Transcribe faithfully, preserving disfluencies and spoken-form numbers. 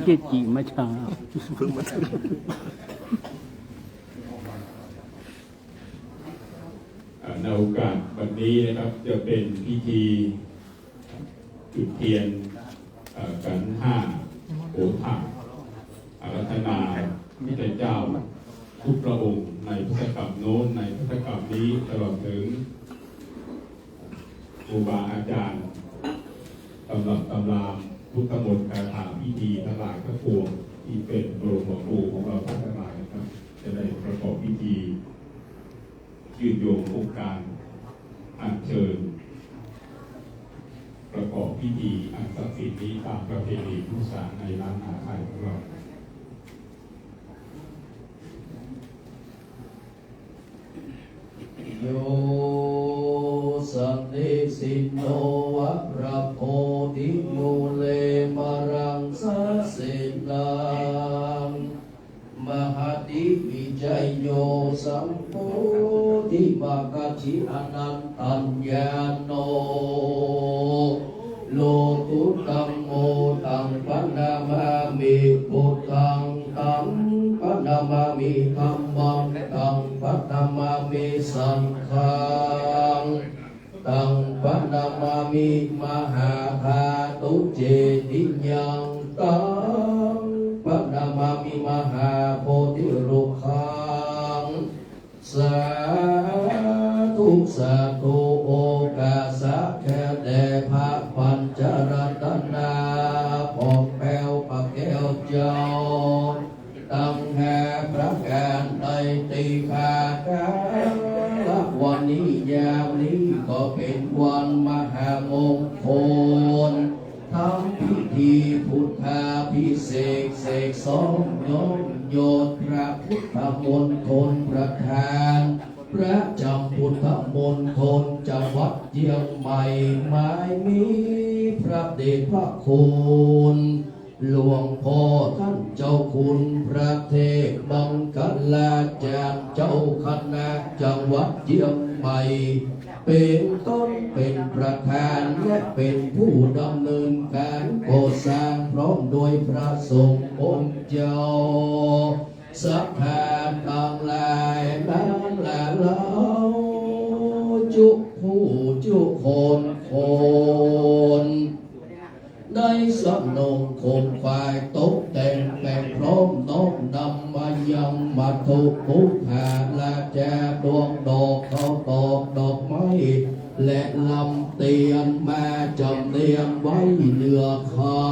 เจจิมาช้า เอ่อ ในโอกาสวันนี้นะครับ จะเป็นพิธีจุดเทียน เอ่อ ขันธ์ห้า โหรถา อาราธนาพระพุทธเจ้าทุกพระองค์ ในพุทธกาลโน้น ในพุทธกาลนี้ ตลอดถึงครูบาอาจารย์ ตำรับตำรา พุทธมนต์คาถาพิธีทั้งหลายทั้งปวง ที่เป็นบรมครูของเราท่านทั้งหลายนะครับ จะได้ประกอบพิธี ยืดโยงองค์การอัญเชิญ ประกอบพิธีอันศักดิ์สิทธิ์นี้ตามประเพณีพุทธศาสนาในล้านนาไทยของเรา โย สันนิสินโน วะระโพธิมูเล มะรังสะเสนัง มหาติวิจัยโย สัมโพธิมะกะจฉิ อนันตัญญาโณ โลกุตตังโม ตังพะนะมามิ พุทธัง ตังพะนะมามิ ธัมมัง ตังพะนะมามิ สังฆัง ตังพะนะมามิ มหาธาตุเจติยัง ตังพะนะมามิ มหาโพธิรุกขัง สาธุ สาธุ โอกาสะแก่แด่พระปัญจรัตนา ผ่องแผ้วพระแก้วเจ้า ตังห้าประก๋านในตี้ข้า กาละวันนี้ยามนี้ก็เป๋นวันมหามงคล ทำพิธีพุทธาภิเษก เสกสมยศ ยศพระพุทธมณฑลประธาน ประจำพุทธมณฑลจังหวัดเจียงใหม่ หมายมีพระเดชพระคุณ หลวงพ่อท่านเจ้าคุณพระเทพมังคลาจารย์ เจ้าคณะจังหวัดเจียงใหม่ เป๋นต้นเป๋นประธานและเป๋นผู้ดำเนินก๋านก่อสร้าง พร้อมด้วยพระสงฆ์องค์เจ้า ศรัทธาตังหลายนั้นแลเล่า จุผู้จุคนคน ได้สนองโคมไฟตกแต่งแป๋งพร้อม น้อมนำมายังมัตถุบูชา ลาจาดวงดอก ข้าวตอก ดอกไม้ และลำเตียน มาจ๋ำเนียนไว้เหนือข้า